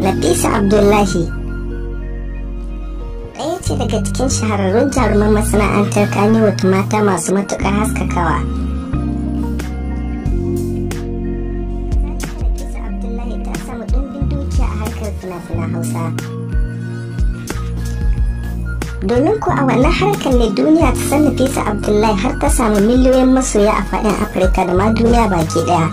Nafisa Abdullahi ɗaya ce daga cikin shahararrun jaruman masana'antar Kannywood mata masu matuƙar haskakawa. Nafisa Abdullahi ta samu ɗumbin dukiya a harkar fina-finan Hausa. Domin ko a wannan harkar ne duniya ta san Nafisa Abdullahi har ta samu miliyoyin masoya a faɗin Afirka da ma duniya baki ɗaya.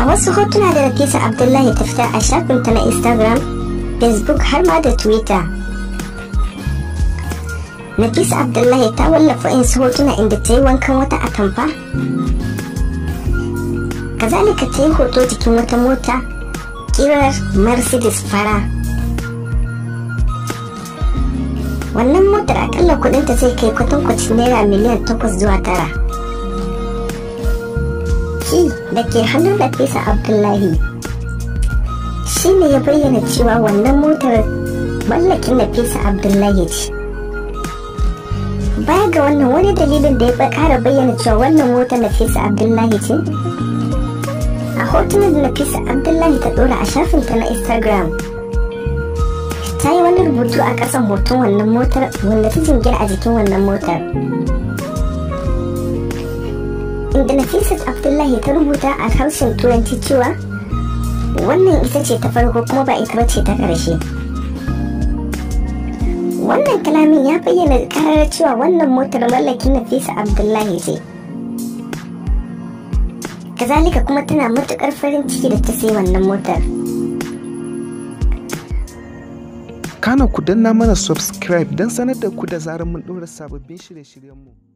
A wasu hotuna da Nafisa Abdullahi ta fitar a shafinta na Instagram, Facebook har ma da Twitter. Nafisa Abdullahi ta wallafa insu hotuna inda ta yi wankan wata atamfa. Kazalika ta yi hoto jikin wata mota kirar Mercedes fara. Wannan motar akalla kudinta zai kai kwatankwacin naira miliyan 8 zuwa 9. Da ke hannun Nafisa Abdullahi shi ne ya bayyana cewa wannan motar mallakin Nafisa Abdullahi ce. Baya ga wannan, wani dalilin da ya kara bayyana cewa wannan motar Nafisa Abdullahi ce, a hotunan da Nafisa Abdullahi ta dora a shafinta na Instagram, ta yi wani rubutu a kasan hoton wannan motar wanda ta jingina a jikin wannan motar, inda Nafisat Abdullahi ta rubuta a harshen Turanci cewa wannan ita ce ta farko kuma ba ita bace ta ƙarshe. Wannan kalamin ya bayyana karar cewa wannan motar mallakin Nafisa Abdullahi ce. Kazalika kuma tana matukar farin ciki da ta sai wannan motar. Kana ku danna mana subscribe don sanar da ku da zarar mun ɗora sababbin shirye-shiryenmu.